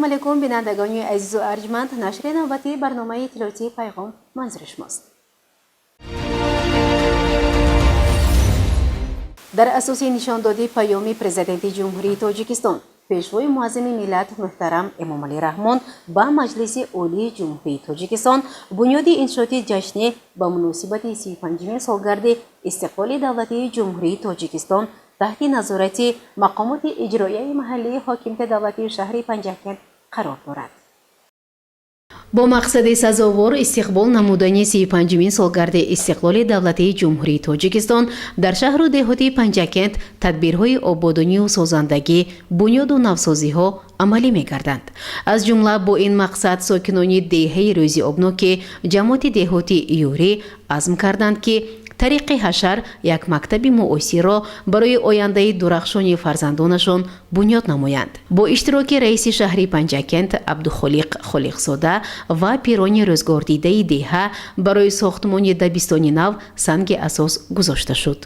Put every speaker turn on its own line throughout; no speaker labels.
Ассалому алайкум, бинандагони азизу арҷманд. Нашри навбатии барномаи иттилоотии «Пайғом» манзури шумост. Дар асоси нишондоди паёми Президенти Ҷумҳурии Тоҷикистон, Пешвои муаззами миллат муҳтарам Эмомалӣ Раҳмон ба Маҷлиси Олии Ҷумҳурии Тоҷикистон, бунёди иншооти ҷашнӣ ба муносибати 35-умин солгарди истиқлоли давлатии Ҷумҳурии Тоҷикистон таҳти назорати мақомоти иҷроияи маҳаллии ҳокимияти давлатии шаҳри Панҷакент қарор дорад. Бо мақсади сазовор истиқбол намудани 35-умин солгарди истиқлоли давлатии Ҷумҳурии Тоҷикистон дар шаҳру деҳоти Панҷакент тадбирҳои ободонию созандагӣ, бунёду навсозиҳо амалӣ мегарданд. Аз ҷумла бо ин мақсад сокинони деҳаи Рӯзиобноки ҷамоати деҳоти Юрӣ азм карданд, ки тариқи ҳашар як мактаби муосирро барои ояндаи дурахшони фарзандонашон бунёд намоянд. Бо иштироки раиси шаҳри Панҷакент Абдухолиқ Холиқзода ва пирони рӯзгордидаи деҳа барои сохтмони дабистони нав санги асос гузошта шуд.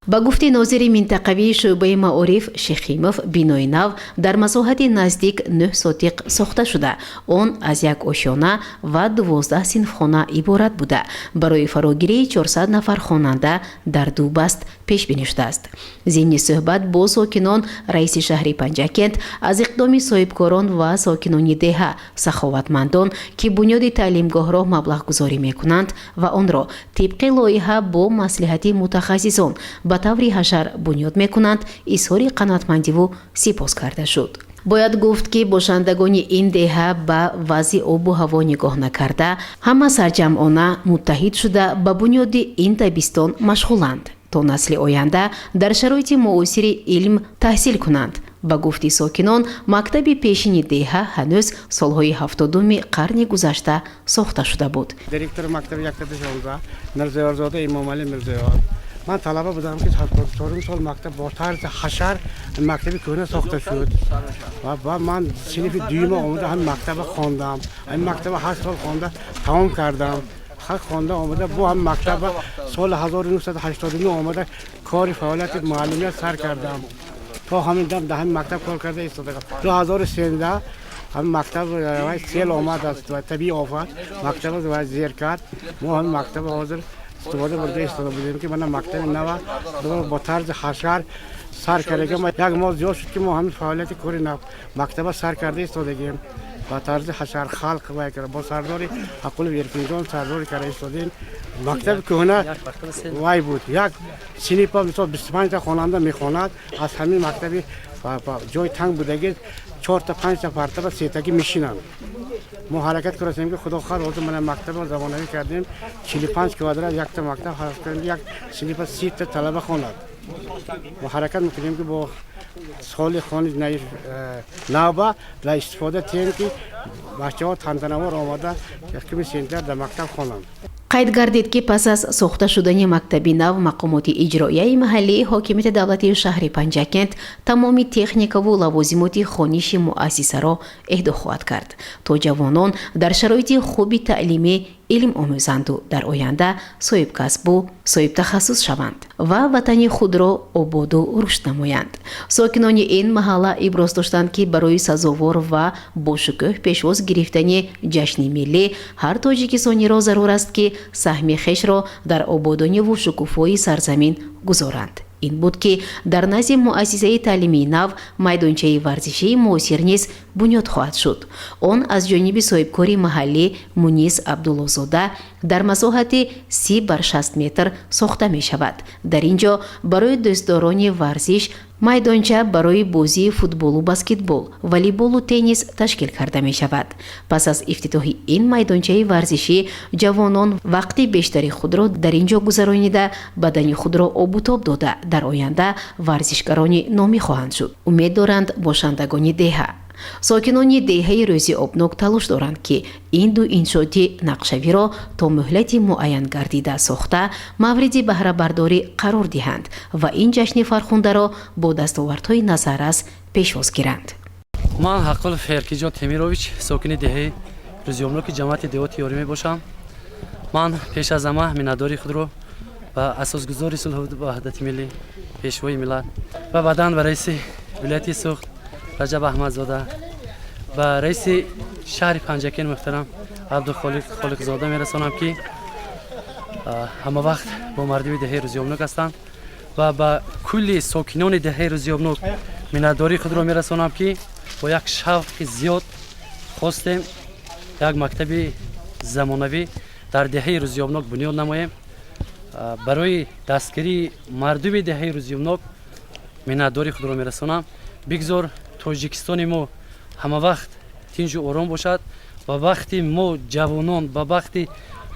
Ба гуфти нозири минтақавии шӯъбаи маориф Шехимов, бинои нав дар масоҳати наздик 9 сотиқ сохта шуда, он аз як ошёна ва 12 синфхона иборат буда, барои фарогирии 400 нафар хонанда дар ду баст пешбинӣ шудааст. Зимни суҳбат бо сокинон раиси шаҳри Панҷакент аз иқдоми соҳибкорон ва сокинони деҳа, саховатмандон, ки бунёди таълимгоҳро маблағгузорӣ мекунанд ва онро тибқи лоиҳа бо маслиҳати мутахассисон ба таври ҳашар бунёд мекунанд, изҳори қаноатмандиву сипос карда шуд. Бояд гуфт, ки бошандагони ин деҳа ба вазъи обу ҳаво нигоҳ накарда, ҳама сарҷамъона муттаҳид шуда, ба бунёди ин дабистон машғуланд, то насли оянда дар шароити муосири илм таҳсил кунанд. Ба гуфти сокинон, мактаби пешини деҳа ҳанӯз солҳои 70-уми қарни гузашта сохта шуда буд.
Директори мактаби 116 Мирзоёрзода Имомалӣ Мирзоёр. Ман талаба будам, ки 74-ум сол мактаб бо тарзи ҳашар мактаби кӯҳна сохта шуд ва ман синфи дуюма омада ҳамин мактаба хондам. Ҳамин мактаба 8 сол хонда тамом кардам. Хонда омада бо ҳам мактаба соли 1989 омада кори фаъолияти муаллимият сар кардам. То ҳамин дам дар ҳамин мактаб кор карда истодагам. 2013 ҳамин мактаб сел омад ва табиӣ офат мактаба зер кард. Мо ҳамин мактаба ҳозир истифода бурда истода будем, ки мана мактаби нава бо тарзи ҳашар сар кардагим. Як моҳ зиёд шуд, ки мо ҳамин фаъолияти кори мактаба сар карда истодагим ба тарзи ҳашар. Халқ вай карда бо сардори Ҳаққулов Эркинҷон сардори карда истодем. Мактаби кӯҳна вай буд, як синфа мисол 25-та хонанда мехонад. Аз ҳамин мактаби ҷои танг будагӣ чорта, панҷта партаба сетагӣ мешинанд. Мо ҳаракат кардем, ки худо хоҳад, ҳозир мана мактаба замонавӣ кардем, 45 квадрат якта мактаб, як синфа 30-та талаба хонад. Мо ҳаракат мекунем, ки бо соли хони навба дар истифода тиҳем, ки бачаҳо тантанавор омада 1 сентябр дар мактаб хонанд.
Қайд гардид, ки пас аз сохта шудани мактаби нав мақомоти иҷроияи маҳаллии ҳокимияти давлатии шаҳри Панҷакент тамоми техникаву лавозимоти хониши муассисаро эҳдо хоҳад кард, то ҷавонон дар шароити хуби таълимӣ илм омӯзанду дар оянда соҳибкасбу соҳибтахассус шаванд ва ватани худро ободу рушд намоянд. Сокинони ин маҳалла иброз доштанд, ки барои сазовор ва бошукӯҳ пешвоз гирифтани ҷашни миллӣ ҳар тоҷикистониро зарур аст, ки саҳми хешро дар ободониву шукуфоии сарзамин гузоранд. Ин буд, ки дар назди муассисаи таълимии нав майдончаи варзишии муосир низ бунёд хоҳад шуд. Он аз ҷониби соҳибкори маҳаллӣ Мунис Абдуллозода дар масоҳати 30 бар 60 метр сохта мешавад. Дар ин ҷо барои дӯстдорони варзиш майдонча барои бозии футболу баскетбол, волейболу теннис ташкил карда мешавад. Пас аз ифтитоҳи ин майдончаи варзишӣ ҷавонон вақти бештари худро дар ин ҷо гузаронида, бадани худро обутоб дода, дар оянда варзишгарони номӣ хоҳанд шуд, умед доранд бошандагони деҳа. Сокинони деҳаи Рӯзиобнок талош доранд, ки ин ду иншооти нақшавиро то муҳлати муайян гардида сохта, мавриди баҳрабардорӣ қарор диҳанд ва ин ҷашни фархундаро бо дастовардҳои назаррас пешвоз гиранд.
Ман Ҳаққулов Эркинҷон Темирович, сокини деҳаи Рӯзиёбноки ҷамоати деҳоти Ёрӣ мебошам. Ман пеш аз ҳама миннатдории худро ба асосгузори сулҳу ваҳдати миллӣ, Пешвои миллат ва баъдан ба раиси вилояти Суғд Раҷаб Аҳмадзода, ба раиси шаҳри Панҷакент муҳтарам Абдухолиқ Холиқзода мерасонам, ки ҳама вақт бо мардуми деҳаи Рӯзиёбнок ҳастанд, ва ба кулли сокинони деҳаи Рӯзиёбнок миннатдории худро мерасонам, ки бо як шавқи зиёд хостем як мактаби замонавӣ дар деҳаи Рӯзиёбнок бунёд намоем. Барои дастгирии мардуми деҳаи Рӯзиёбнок миннатдории худро мерасонам. Бигзор Тоҷикистони мо ҳама вақт тинҷу ором бошад. Ба бахти мо ҷавонон, ба бахти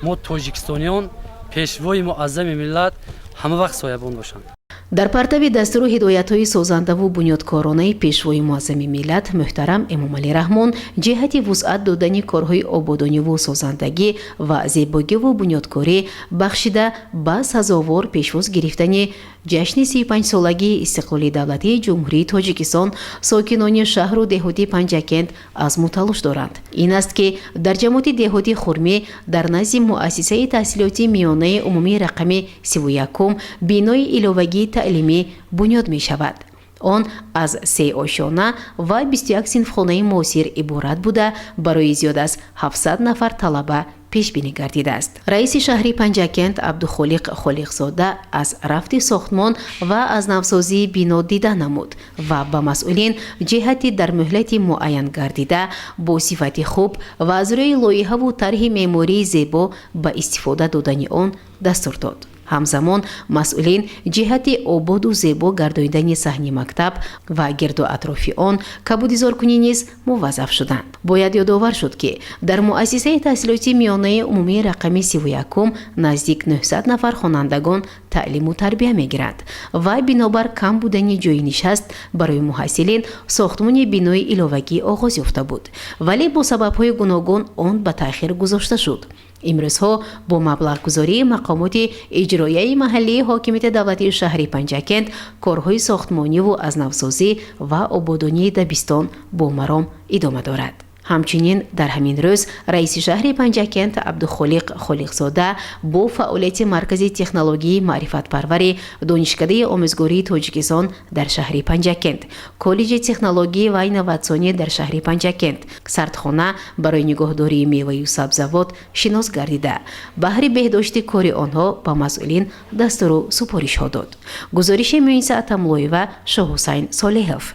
мо тоҷикистониён, Пешвои муаззами миллат ҳама вақт соябон бошанд.
Дар партави дастуру ҳидоятҳои созандаву бунёдкоронаи Пешвои муаззами миллат муҳтарам Эмомалӣ Раҳмон ҷиҳати вусъат додани корҳои ободониву созандагӣ ва зебогиву бунёдкорӣ бахшида ба сазовор пешвоз гирифтани ҷашни 35-солагии истиқлоли давлатии Ҷумҳурии Тоҷикистон сокинони шаҳру деҳоти Панҷакент азму талош доранд. Ин аст, ки дар ҷамоати деҳоти Хурмӣ дар назди муассисаи таҳсилоти миёнаи умумии рақами 31-ум бинои иловагии таълимӣ бунёд мешавад. Он аз се ошёна ва 21 синфхонаи муосир иборат буда, барои зиёд аз 700 нафар талаба пешбинӣ гардидааст. Раиси шаҳри Панҷакент Абдухолиқ Холиқзода аз рафти сохтмон ва аз навсозии бино дида намуд ва ба масъулин ҷиҳати дар муҳлати муайян гардида, бо сифати хуб ва аз рӯи лоиҳаву тарҳи меъмории зебо ба истифода додани он дастур дод. Ҳамзамон масъулин ҷиҳати ободу зебо гардонидани саҳни мактаб ва гирду атрофи он кабудизоркунӣ низ муваззаф шуданд. Бояд ёдовар шуд, ки дар муассисаи таҳсилоти миёнаи умумии рақами 31-ум наздик 900 нафар хонандагон таълиму тарбия мегиранд ва бинобар кам будани ҷойи нишаст барои муҳассилин сохтмони бинои иловагӣ оғоз ёфта буд, вале бо сабабҳои гуногун он ба таъхир гузошта шуд. Имрӯзҳо бо маблағгузории мақомоти иҷроияи маҳаллии ҳокимияти давлатии шаҳри Панҷакент корҳои сохтмониву аз навсозӣ ва ободонии дабистон бо маром идома дорад. Ҳамчунин дар ҳамин рӯз раиси шаҳри Панҷакент Абдухолиқ Холиқзода бо фаъолияти Маркази технологияи маърифатпарвари Донишкадаи омӯзгории Тоҷикистон дар шаҳри Панҷакент, Коллеҷи технология ва инноватсионӣ дар шаҳри Панҷакент, сардхона барои нигоҳдории меваю сабзавот шинос гардида, баҳри беҳдошти кори онҳо ба масъулин дастуру супоришҳо дод. Гузориши Муиса Атамлоева, Шоҳҳусайн Солеҳов.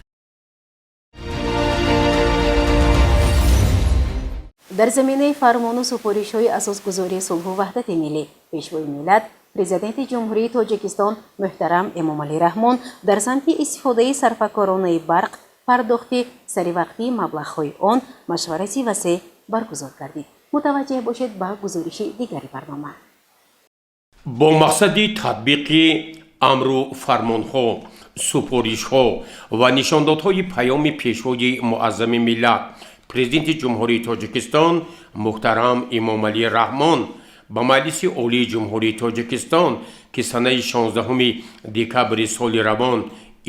Дар заминаи фармону супоришҳои асосгузори сулҳу ваҳдати миллӣ, Пешвои миллат, Президенти Ҷумҳурии Тоҷикистон муҳтарам Эмомалӣ Раҳмон дар самти истифодаи сарфакоронаи барқ, пардохти саривақтии маблағҳои он машварати васеъ баргузор гардид. Мутаваҷҷеҳ бошед ба гузориши дигари барнома.
Бо мақсади татбиқи амру фармонҳо, супоришҳо ва нишондодҳои паёми Пешвои муаззами миллат, Президенти Ҷумҳурии Тоҷикистон муҳтарам Эмомалӣ Раҳмон ба Маҷлиси Олии Ҷумҳурии Тоҷикистон, ки санаи 16 декабри соли равон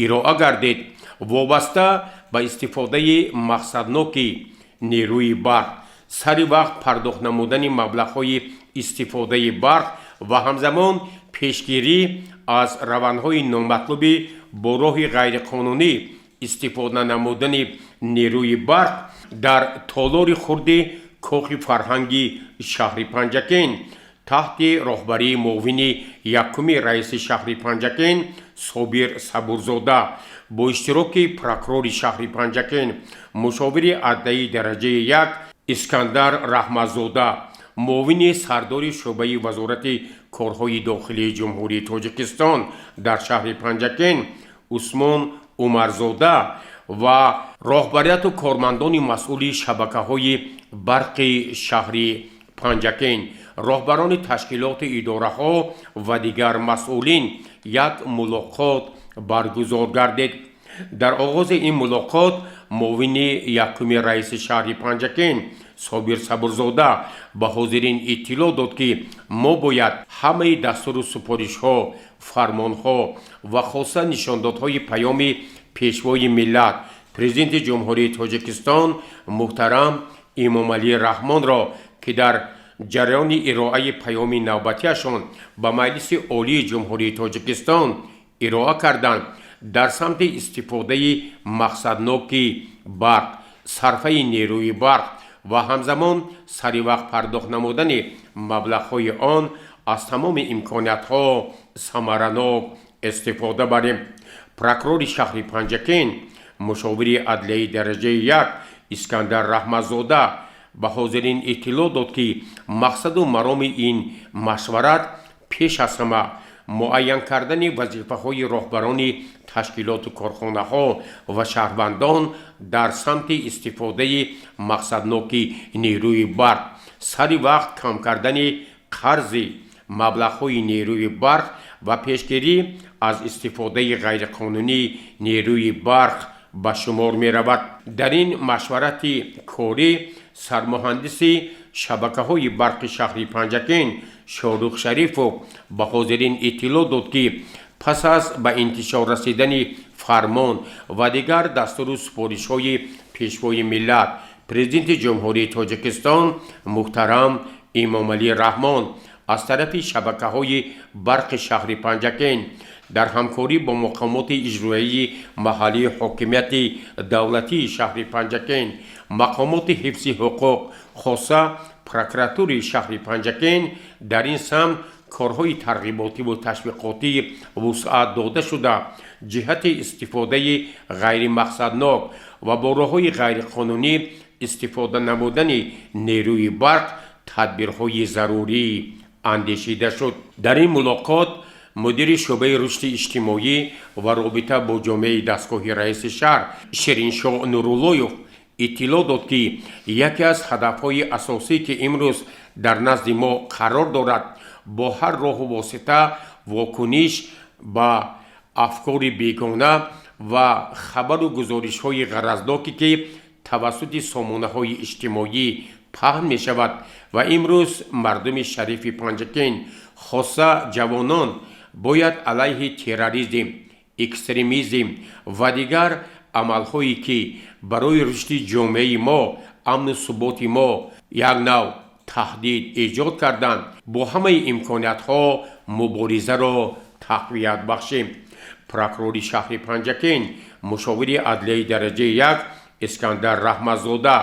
ироа гардид, вобаста ба истифодаи мақсадноки нерӯи барқ, сари вақт пардохт намудани маблағҳои истифодаи барқ ва ҳамзамон пешгирӣ аз равандҳои номатлуби бо роҳи ғайриқонунӣ истифода намудани нерӯи барқ, дар толори хурди Кохи фарҳанги шаҳри Панҷакент таҳти роҳбарии муовини якуми раиси шаҳри Панҷакент Собир Сабурзода бо иштироки прокурори шаҳри Панҷакент, мушовири адлияи дараҷаи як Искандар Раҳматзода, муовини сардори шӯъбаи Вазорати корҳои дохилии Ҷумҳурии Тоҷикистон дар шаҳри Панҷакент Усмон Умарзода ва роҳбарияту кормандони масъули шабакаҳои барқи шаҳри Панҷакент, роҳбарони ташкилоту идораҳо ва дигар масъулин як мулоқот баргузор гардид. Дар оғози ин мулоқот муовини якуми раиси шаҳри Панҷакент Собир Сабурзода ба ҳозирин иттилоъ дод, ки мо бояд ҳамаи дастуру супоришҳо, фармонҳо ва хоса нишондодҳои паёми Пешвои миллат. Президенти Ҷумҳурии Тоҷикистон муҳтарам Эмомалӣ Раҳмонро, ки дар ҷараёни ироаи паёми навбатиашон ба Маҷлиси Олии Ҷумҳурии Тоҷикистон ироа карданд, дар самти истифодаи мақсадноки барқ, сарфаи нерӯи барқ ва ҳамзамон саривақт пардохт намудани маблағҳои он аз тамоми имкониятҳо самаранок истифода барем. Прокурори шаҳри Панҷакент, мушовири адлияи дараҷаи як Искандар Раҳматзода ба ҳозирин иттилоъ дод, ки мақсаду мароми ин машварат пеш аз ҳама муайян кардани вазифаҳои роҳбарони ташкилоту корхонаҳо ва шаҳрвандон дар самти истифодаи мақсадноки нерӯи барқ, сари вақт кам кардани қарзи маблағҳои нерӯи барқ ва пешгирӣ аз истифодаи ғайриқонунии нерӯи барқ ба шумор меравад. Дар ин машварати корӣ сармуҳандиси шабакаҳои барқи шаҳри Панҷакент Шоҳрух Шарифов ба ҳозирин иттилоъ дод, ки пас аз ба интишор расидани фармон ва дигар дастуру супоришҳои Пешвои миллат, Президенти Ҷумҳурии Тоҷикистон муҳтарам Эмомалӣ Раҳмон, аз тарафи шабакаҳои барқи шаҳри Панҷакент дар ҳамкорӣ бо мақомоти иҷроияи маҳаллии ҳокимияти давлатии шаҳри Панҷакент, мақомоти ҳифзи ҳуқуқ, хоса прокуратураи шаҳри Панҷакент, дар ин самт корҳои тарғиботиву ташвиқотӣ вусъат дода шуда, ҷиҳати истифодаи ғайримақсаднок ва бо роҳҳои ғайриқонунӣ истифода намудани нерӯи барқ тадбирҳои зарурӣ андешида шуд. Дар ин мулоқот мудири шӯъбаи рушди иҷтимоӣ ва робита бо ҷомеаи дастгоҳи раиси шаҳр Шириншоҳ Нуруллоев иттилоъ дод, ки яке аз ҳадафҳои асосӣ, ки имрӯз дар назди мо қарор дорад, бо ҳар роҳу восита вокуниш ба афкори бегона ва хабару гузоришҳои ғаразноке, ки тавассути сомонаҳои иҷтимоӣ паҳн мешавад ва имрӯз мардуми шарифи Панҷакент, хоса ҷавонон, бояд алайҳи терроризм, экстремизм ва дигар амалҳое, ки барои рушди ҷомеаи мо, амну суботи мо як нав таҳдид эҷод карданд, бо ҳамаи имкониятҳо муборизаро тақвият бахшем. Прокурори шаҳри Панҷакент, мушовири адлияи дараҷаи як Искандар Раҳматзода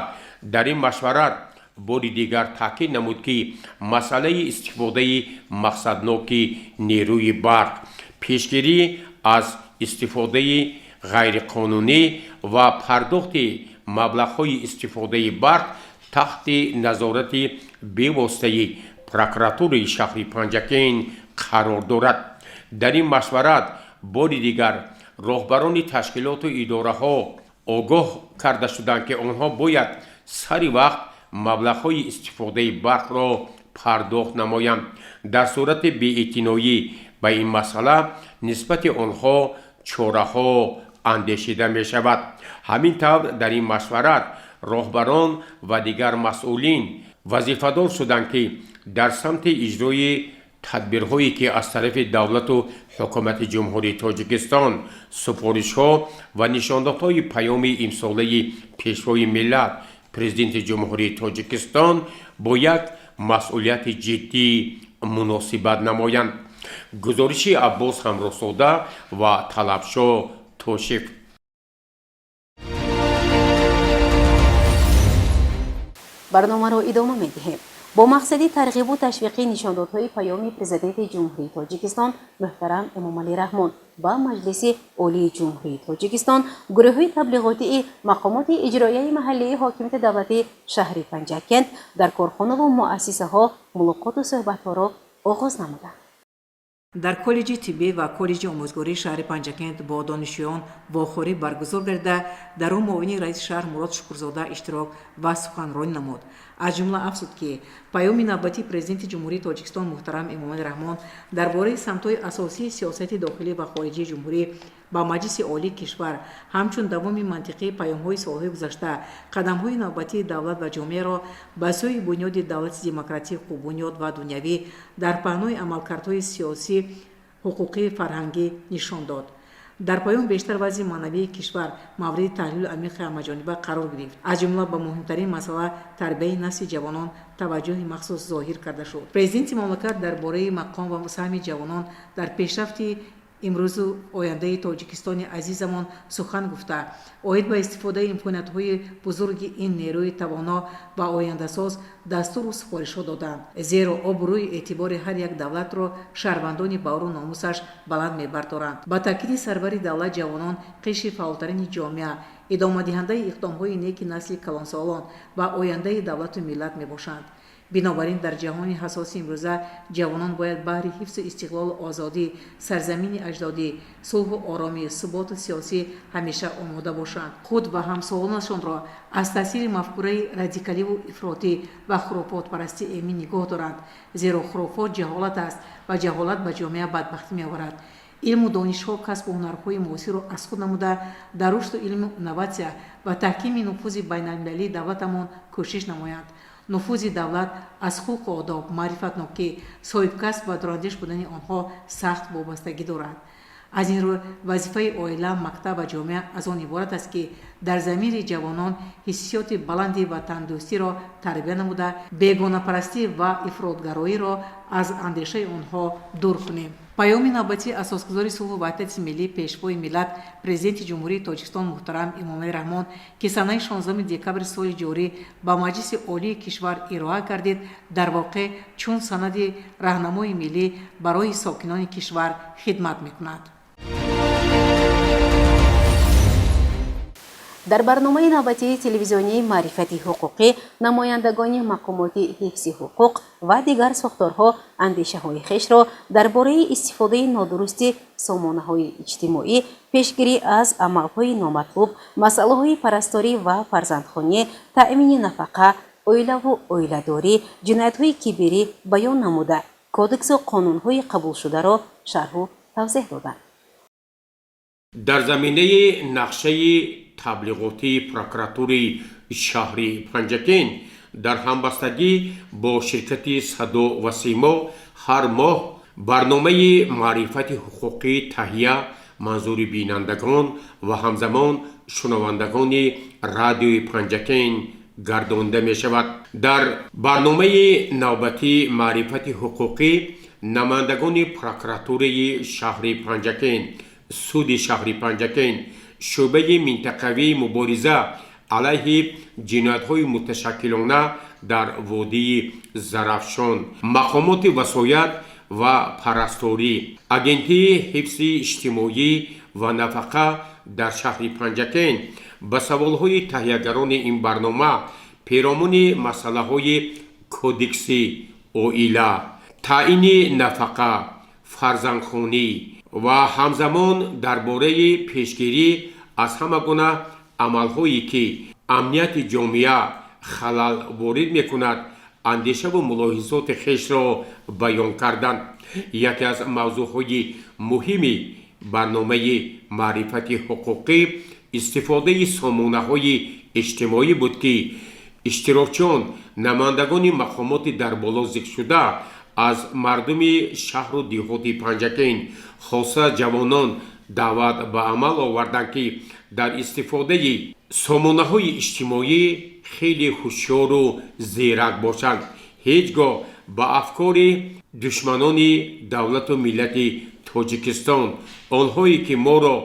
дар ин машварат бори дигар таъкид намуд, ки масъалаи истифодаи мақсадноки нерӯи барқ, пешгирӣ аз истифодаи ғайриқонунӣ ва пардохти маблағҳои истифодаи барқ таҳти назорати бевоситаи прокуратураи шаҳри Панҷакент қарор дорад. Дар ин машварат бори дигар роҳбарони ташкилоту идораҳо огоҳ карда шуданд, ки онҳо бояд сари вақт маблағҳои истифодаи барқро пардохт намоянд. Дар сурати беэътиноӣ ба ин масъала нисбати онҳо чораҳо андешида мешавад. Ҳамин тавр, дар ин машварат роҳбарон ва дигар масъулин вазифадор шуданд, ки дар самти иҷрои тадбирҳое, ки аз тарафи давлату ҳукумати Ҷумҳурии Тоҷикистон, супоришҳо ва нишондодҳои паёми имсолаи Пешвои миллат, Президенти Ҷумҳурии Тоҷикистон, бо як масъулияти ҷиддӣ муносибат намоянд. Гузориши Аббос Ҳамроҳзода ва Талабшо Тошев.
Барномаро идома медиҳем. Бо мақсади тарғибу ташвиқи нишондодҳои паёми Президенти Ҷумҳурии Тоҷикистон муҳтарам Эмомалӣ Раҳмон ба Маҷлиси Олии Ҷумҳурии Тоҷикистон, гурӯҳҳои таблиғотии мақомоти иҷроияи маҳаллии ҳокимияти давлатии шаҳри Панҷакент дар корхонаву муассисаҳо мулоқоту суҳбатҳоро оғоз намуданд.
Дар коллеҷи тиббӣ ва коллеҷи омӯзгории шаҳри Панҷакент бо донишҷӯён вохӯрӣ баргузор гардида, дар он муовини раиси шаҳр Мурод Шукурзода иштирок ва суханронӣ намуд. Аз ҷумла афзуд, ки паёми навбатии Президенти Ҷумҳурии Тоҷикистон муҳтарам Эмомалӣ Раҳмон дар бораи самтҳои асосии сиёсати дохилӣ ва хориҷии ҷумҳурӣ ба Маҷлиси Олии кишвар ҳамчун давоми мантиқии паёмҳои солҳои гузашта қадамҳои навбатии давлат ва ҷомеаро ба сӯи бунёди давлати демократӣ, ҳуқуқбунёд ва дунявӣ дар паҳнои амалкардҳои сиёсӣ, ҳуқуқӣ, фарҳангӣ нишон дод. Дар поён бештар вазъи маънавии кишвар мавриди таҳлилу амиқи ҳамаҷониба қарор гирифт. Аз ҷумла ба муҳимтарин масъала, тарбияи насли ҷавонон, таваҷҷӯҳи махсус зоҳир карда шуд. Президенти мамлакат дар бораи мақом ва саҳми ҷавонон дар пешрафти имрӯзу ояндаи Тоҷикистони азизамон сухан гуфта, оид ба истифодаи имкониятҳои бузурги ин нерӯи тавоно ва ояндасоз дастуру супоришҳо доданд. Зеро обрӯи эътибори ҳар як давлатро шаҳрвандони бауру номусаш баланд мебардоранд. Ба таъкиди сарвари давлат, ҷавонон қишри фаъолтарини ҷомеа, идомадиҳандаи иқдомҳои неки насли калонсолон ва ояндаи давлату миллат мебошанд. Бинобар ин дар ҷаҳони ҳассоси имрӯза ҷавонон бояд баҳри ҳифзу истиқлолу озодӣ, сарзамини аҷдодӣ, сулҳу оромӣ, суботу сиёсӣ ҳамеша омода бошанд. Худ ва ҳамсолонашонро аз таъсири мафкураи радикаливу ифротӣ ва хурофотпарастӣ эмин нигоҳ доранд. Зеро хурофот ҷаҳолат аст ва ҷаҳолат ба ҷомеа бадбахтӣ меоварад. Илму донишҳо, касбу ҳунарҳои муосирро аз худ намуда, дар рушду илму инноватсия ва таҳкими нуфузи байналмилалии давлатамон кӯшиш намоянд. Нуфузи давлат аз хулқу одоб, маърифатнокӣ, соҳибкасб ва дурандеш будани онҳо сахт вобастагӣ дорад. Аз ин рӯ вазифаи оила, мактаб ва ҷомеа аз он иборат аст, ки дар замири ҷавонон ҳиссиёти баланди ватандӯстиро тарбия намуда, бегонапарастӣ ва ифротгароиро аз андешаи онҳо дур кунем. Паёми навбатии асосгузори сулҳу ваҳдати миллӣ, пешвои миллат, Президенти Ҷумҳурии Тоҷикистон муҳтарам Эмомалӣ Раҳмон, ки санаи 16 декабри соли ҷорӣ ба Маҷлиси Олии кишвар ироа гардид, дар воқеъ чун санади раҳнамои миллӣ барои сокинони кишвар хидмат мекунад.
Дар барномаи навбатии телевизионии маърифати ҳуқуқӣ намояндагони мақомоти ҳифзи ҳуқуқ ва дигар сохторҳо андешаҳои хешро дар бораи истифодаи нодурусти сомонаҳои иҷтимоӣ, пешгирӣ аз амалҳои номатлуб, масъалаҳои парасторӣ ва фарзандхонӣ, таъмини нафақа, оилаву оиладорӣ, ҷиноятҳои киберӣ баён намуда, кодексу қонунҳои қабулшударо шарҳу тавзеҳ доданд.
Дар заминаи нақшаи таблиғотии прокуратураи шаҳри Панҷакент дар ҳамбастагӣ бо ширкати Садо ва Симо ҳар моҳ барномаи маърифати ҳуқуқӣ таҳия, манзури бинандагон ва ҳамзамон шунавандагони радиои Панҷакент гардонда мешавад. Дар барномаи навбатии маърифати ҳуқуқӣ намояндагони прокуратураи шаҳри Панҷакент, суди шаҳри Панҷакент, шӯъбаи минтақавии мубориза алайҳи ҷиноятҳои муташаккилона дар водии Зарафшон, мақомоти васоят ва парасторӣ, Агентии ҳифзи иҷтимоӣ ва нафақа дар шаҳри Панҷакент ба саволҳои таҳиягарони ин барнома перомуни масъалаҳои кодекси оила, таъини нафақа, фарзандхонӣ ва ҳамзамон дар бораи пешгирӣ аз ҳама гуна амалҳое, ки амнияти ҷомеа халал ворид мекунад, андешаву мулоҳизоти хешро баён карданд. Яке аз мавзӯъҳои муҳими барномаи маърифати ҳуқуқӣ истифодаи сомонаҳои иҷтимоӣ буд, ки иштирокчиён, намояндагони мақомоти дар боло зикршуда, аз мардуми шаҳру деҳоти Панҷакент, хоса ҷавонон, даъват ба амал оварданд, ки дар истифодаи сомонаҳои иҷтимоӣ хеле ҳушёру зирак бошанд, ҳеҷ гоҳ ба афкори душманони давлату миллати Тоҷикистон, онҳое ки моро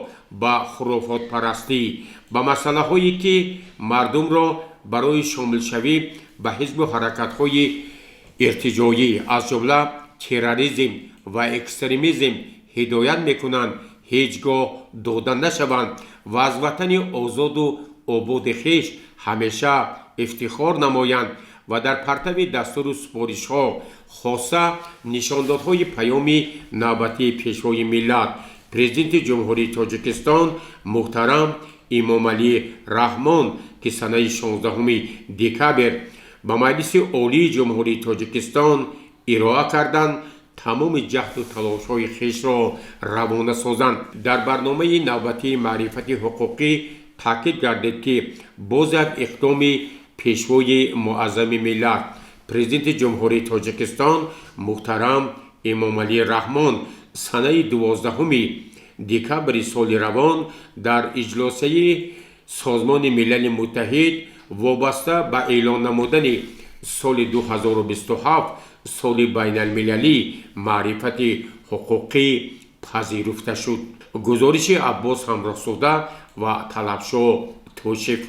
ба хурофотпарастӣ, ба масъалаҳое ки мардумро барои шомилшавӣ ба ҳизбу ҳаракатҳои иртиҷоӣ, аз ҷумла терроризм ва экстремизм ҳидоят мекунанд, ҳеҷ гоҳ дода нашаванд ва аз ватани озоду ободи хеш ҳамеша ифтихор намоянд ва дар партави дастуру супоришҳо, хоса нишондодҳои паёми навбатии пешвои миллат, Президенти Ҷумҳурии Тоҷикистон муҳтарам Эмомалӣ Раҳмон, ки санаи 16 декабр ба Маҷлиси Олии Ҷумҳурии Тоҷикистон ироа карданд, тамоми ҷаҳду талошҳои хешро равона созанд. Дар барномаи навбатии маърифати ҳуқуқӣ таъкид гардид, ки боз як иқдоми пешвои муаззами миллат, Президенти Ҷумҳурии Тоҷикистон муҳтарам Эмомалӣ Раҳмон санаи 12 Декабри соли равон дар иҷлосаи Созмони Милали Муттаҳид вобаста ба эълон намудани соли 2027 соли байналмилалии маърифати ҳуқуқӣ пазируфта шуд. Гузориши Аббос Ҳамроҳзода ва Талабшоҳ Тошев.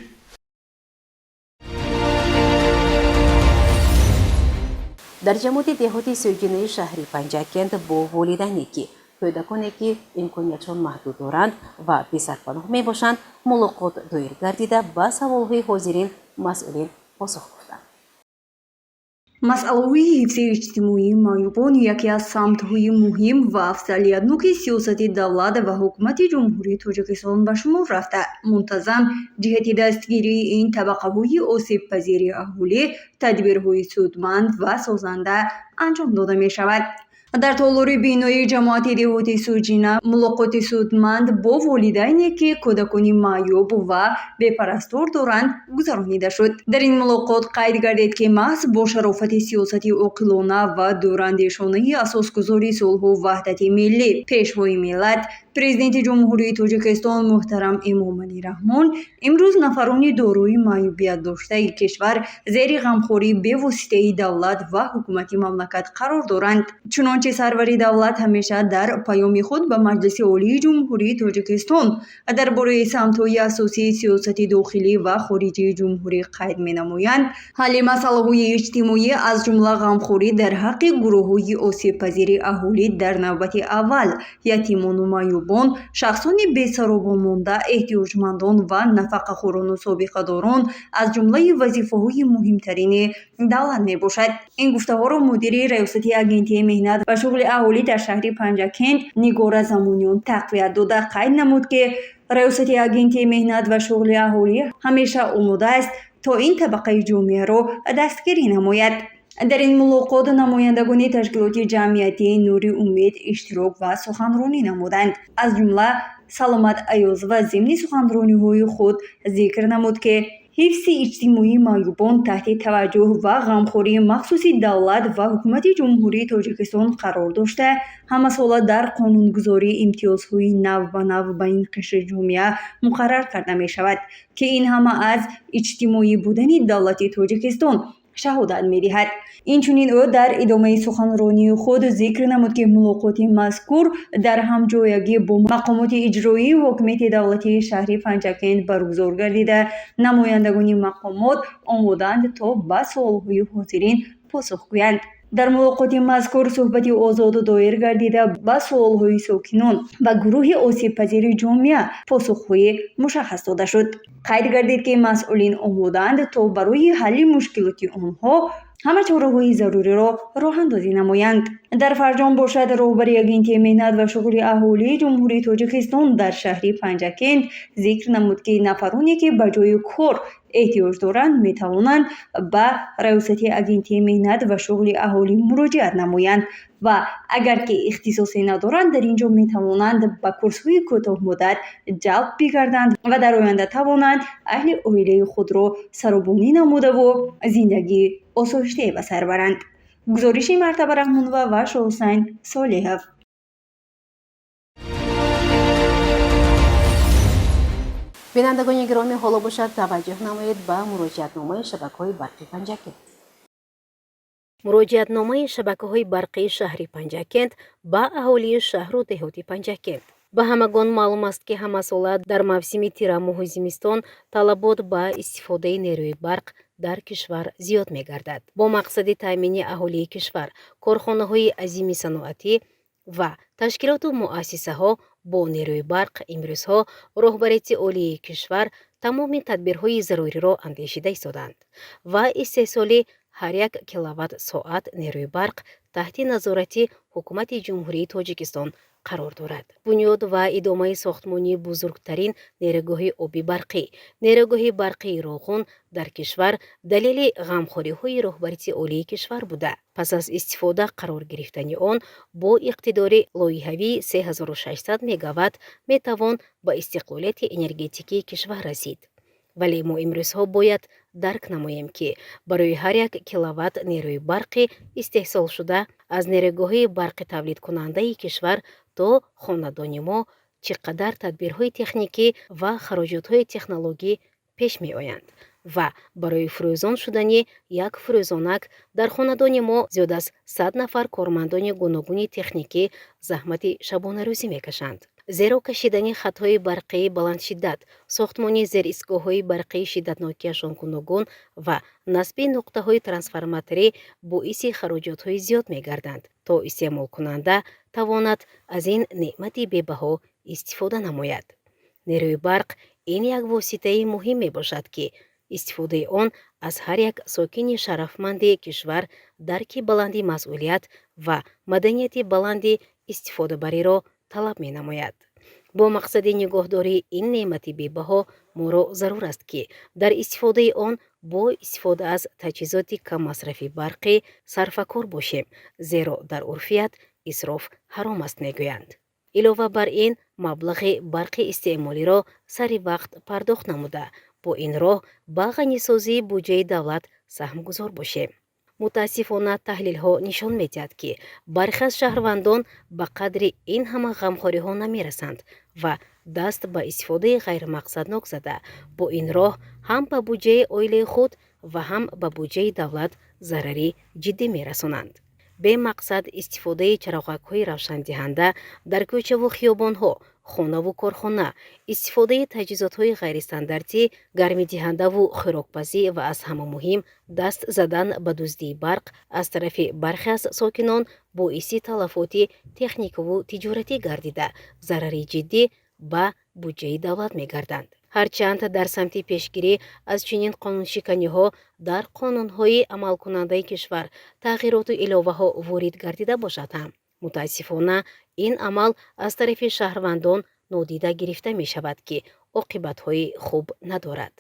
Дар ҷамоати деҳоти Сӯҷинаи шаҳри Панҷакент бо волидайне, ки кӯдаконе, ки имкониятшон маҳдуд доранд ва бесарпаноҳ мебошанд, мулоқот доир гардида, ба саволҳои ҳозирин масъулин посух гуфтанд.
Масъалаҳои ҳифзи иҷтимоии маъюбон яке аз самтҳои муҳим ва афзалиятноки сиёсати давлат ва ҳукумати Ҷумҳурии Тоҷикистон ба шумор рафта, мунтазам ҷиҳати дастгирии ин табақаҳои осебпазири аҳолӣ тадбирҳои судманд ва созанда анҷом дода мешавад. Дар толори бинои ҷамоати деҳоти Суҷина мулоқоти судманд бо волидайне, ки кӯдакони маъюб ва бепарастор доранд, гузаронида шуд. Дар ин мулоқот қайд гардид, ки маҳз бо шарофати сиёсати оқилона ва дурандешонаи асосгузори сулҳу ваҳдати миллӣ, Пешвои миллат, Президенти Ҷумҳурии Тоҷикистон муҳтарам Эмомалӣ Раҳмон, имрӯз нафарони дорои маъюбият доштаи кишвар зери ғамхории бевоситаи давлат ва ҳукумати мамлакат қарор доранд. Чунончи сарвари давлат ҳамеша дар паёми худ ба Маҷлиси Олии Ҷумҳурии Тоҷикистон дар бораи самтҳои асосии сиёсати дохилӣ ва хориҷии ҷумҳурӣ қайд менамоянд, ҳалли масъалаҳои иҷтимоӣ, аз ҷумла ғамхорӣ дар ҳаққи гурӯҳҳои осебпазири аҳолӣ, дар навбати аввал ятимону маъюбон, шахсони бесаробон монда, эҳтиёҷмандон ва нафақахӯрону собиқадорон, аз ҷумлаи вазифаҳои муҳимтарини давлат мебошад. Ин гуфтаҳоро мудири Раёсати Агентии меҳнат ва шуғли аҳолӣ дар шаҳри Панҷакент Нигора Замониён тақвият дода, қайд намуд, ки Раёсати Агентии меҳнат ва шуғли аҳолӣ ҳамеша омода аст, то ин табақаи ҷомеаро дастгирӣ намояд. Дар ин мулоқот намояндагони ташкилоти ҷамъиятии Нури Умед иштирок ва суханронӣ намуданд. Аз ҷумла Саломат Аёзова зимни суханрониҳои худ зикр намуд, ки ҳифзи иҷтимоии маъюбон таҳти таваҷҷӯҳ ва ғамхории махсуси давлат ва ҳукумати Ҷумҳурии Тоҷикистон қарор дошта, ҳамасола дар қонунгузорӣ имтиёзҳои нав ба нав ба ин қишри ҷомеа муқаррар карда мешавад, ки ин ҳама аз иҷтимоӣ будани давлати Тоҷикистон шаҳодат медиҳад. Инчунин ӯ дар идомаи суханронии худ зикр намуд, ки мулоқоти мазкур дар ҳамҷоягӣ бо мақомоти иҷроии ҳокимияти давлатии шаҳри Панҷакент баргузор гардида, намояндагони мақомот омодаанд, то ба суолҳои ҳозирин посух гӯянд. Дар мулоқоти мазкур суҳбати озоду доир гардида, ба суолҳои сокинон ва гурӯҳи осебпазири ҷомеа посухҳои мушаххас дода шуд. Қайд гардид, ки масъулин омодаанд, то барои ҳалли мушкилоти онҳо ҳама чораҳои заруриро роҳандозӣ намоянд. Дар фарҷом бошад, роҳбари Агентии меҳнат ва шуғли аҳолии Ҷумҳурии Тоҷикистон дар шаҳри Панҷакент зикр намуд, ки нафароне, ки ба ҷои кор эҳтиёҷ доранд, метавонанд ба Раёсати Агентии меҳнат ва шуғли аҳолӣ муроҷиат намоянд ва агар ки ихтисосе надоранд, дар ин ҷо метавонанд ба курсҳои кӯтоҳмуддат ҷалб бигарданд ва дар оянда тавонанд аҳли оилаи худро саробонӣ намудаву зиндагии осоиштае ба сар баранд. Гузориши Мартаба Раҳмонова ва Шоҳусайн Солиҳов.
Бинандагони гиромӣ, ҳоло бошад, таваҷҷӯҳ намоед ба муроҷиатномаи шабакаҳои барқи Панҷакент. Муроҷиатномаи шабакаҳои барқии шаҳри Панҷакент ба аҳолии шаҳру деҳоти Панҷакент. Ба ҳамагон маълум аст, ки ҳамасола дар мавсими тирамоҳу зимистон талабот ба истифодаи нерӯи барқ дар кишвар зиёд мегардад. Бо мақсади таъмини аҳолии кишвар, корхонаҳои азими саноатӣ ва ташкилоту муассисаҳо бо нерӯи барқ, имрӯзҳо роҳбарияти олии кишвар тамоми тадбирҳои заруриро андешида истоданд ва истеҳсоли ҳар як киловатт соат нерӯи барқ таҳти назорати Ҳукумати Ҷумҳурии Тоҷикистон қарор дорад. Бунёд ва идомаи сохтмонии бузургтарин нерӯгоҳи оби барқӣ, нерӯгоҳи барқии Роғун дар кишвар далели ғамхориҳои роҳбарияти олии кишвар буда, пас аз истифода қарор гирифтани он бо иқтидори лоиҳавии 3600 мегаватт метавон ба истиқлолияти энергетикии кишвар расид. Вале мо имрӯзҳо бояд дарк намоем, ки барои ҳар як киловатт нерӯи барқи истеҳсолшуда аз нерӯгоҳи барқи тавлидкунандаи кишвар то хонадони мо Чӣ қадар тадбирҳои техникӣ ва хароҷотҳои технологӣ пеш меоянд ва барои фурӯзон шудани як фурӯзонак дар хонадони мо зиёд аз 100 нафар кормандони гуногуни техникӣ заҳмати шабонарӯзӣ мекашанд. Зеро кашидани хатҳои барқии баландшиддат, сохтмони зеристгоҳҳои барқии шиддатнокиашон гуногун ва насби нуқтаҳои трансформаторӣ боиси хароҷотҳои зиёд мегарданд, то истеъмолкунанда тавонад аз ин неъмати бебаҳо истифода намояд. Нерӯи барқ ин як воситаи муҳим мебошад, ки истифодаи он аз ҳар як сокини шарафманди кишвар дарки баланди масъулият ва маданияти баланди истифодабариро талаб менамояд. Бо мақсади нигоҳдории ин неъмати бебаҳо моро зарур аст, ки дар истифодаи он бо истифода аз таҷҳизоти каммасрафи барқӣ сарфакор бошем, зеро дар урфият исроф ҳаром аст мегӯянд. Илова бар ин, маблағи барқи истеъмолиро сари вақт пардохт намуда, бо ин роҳ ба ғанисозии буҷаи давлат саҳмгузор бошем. Мутаассифона, таҳлилҳо нишон медиҳад, ки бархе аз шаҳрвандон ба қадри ин ҳама ғамхориҳо намерасанд ва даст ба истифодаи ғайримақсаднок зада, бо ин роҳ ҳам ба буҷаи оилаи худ ва ҳам ба буҷаи давлат зарари ҷиддӣ мерасонанд. Бемақсад истифодаи чароғакҳои равшандиҳанда дар кӯчаву хиёбонҳо, хонаву корхона, истифодаи таҷҳизотҳои ғайристандартӣ, гармидиҳандаву хӯрокпазӣ ва аз ҳама муҳим даст задан ба дуздии барқ аз тарафи бархе аз сокинон боиси талафоти техникаву тиҷоратӣ гардида, зарари ҷиддӣ ба буҷаи давлат мегарданд. Ҳарчанд дар самти пешгирӣ аз чунин қонуншиканиҳо дар қонунҳои амалкунандаи кишвар тағйироту иловаҳо ворид гардида бошад ҳам, мутаассифона, ин амал аз тарафи шаҳрвандон нодида гирифта мешавад, ки оқибатҳои хуб надорад.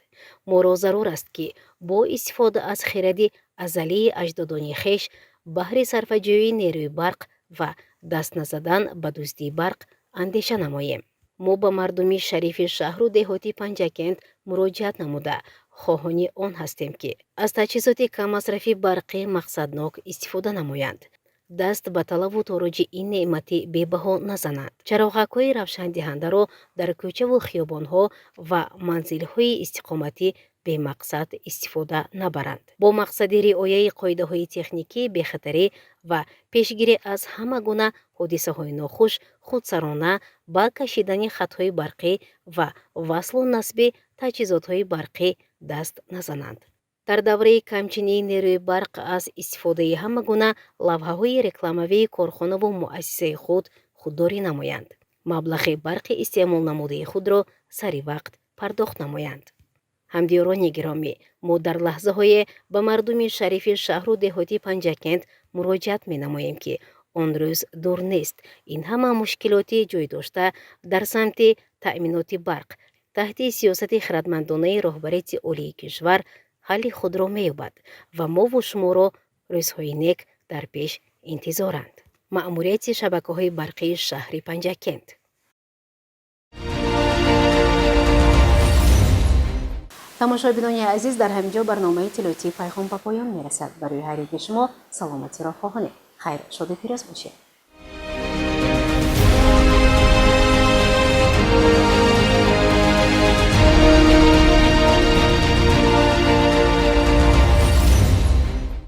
Моро зарур аст, ки бо истифода аз хиради азалии аҷдодони хеш баҳри сарфаҷӯии нерӯи барқ ва даст назадан ба дуздии барқ андеша намоем. Мо ба мардуми шарифи шаҳру деҳоти Панҷакент муроҷиат намуда, хоҳони он ҳастем, ки аз таҷҳизоти каммасрафи барқӣ мақсаднок истифода намоянд, даст ба талабу тороҷи ин неъмати бебаҳо назананд, чароғакҳои равшандиҳандаро дар кӯчаву хиёбонҳо ва манзилҳои истиқоматӣ бемақсад истифода набаранд. Бо мақсади риояи қоидаҳои техникии бехатарӣ ва пешгирӣ аз ҳама гуна ҳодисаҳои нохуш, худсарона ба кашидани хатҳои барқӣ ва васлу насби таҷҳизотҳои барқӣ даст назананд. Дар давраи камчинии нерӯи барқ аз истифодаи ҳама гуна лавҳаҳои рекламавии корхонаву муассисаи худ худдорӣ намоянд. Маблағи барқи истеъмолнамудаи худро сари вақт пардохт намоянд. Ҳамдиёрони гиромӣ, мо дар лаҳзаҳое ба мардуми шарифи шаҳру деҳоти Панҷакент муроҷиат менамоем, ки он рӯз дур нест. Ин ҳама мушкилоти ҷой дошта дар самти таъминоти барқ таҳти сиёсати хирадмандонаи роҳбарияти олии кишвар ҳалли худро меёбад ва мову шуморо рӯзҳои нек дар пеш интизоранд. Маъмурияти шабакаҳои барқии шаҳри Панҷакент. Тамошобинони азиз, дар ҳамин ҷо барномаи иттилоотии Пайғом ба поён мерасад. Барои ҳар яки шумо саломатиро хоҳонем. Хайр, шоду пирӯз бошед.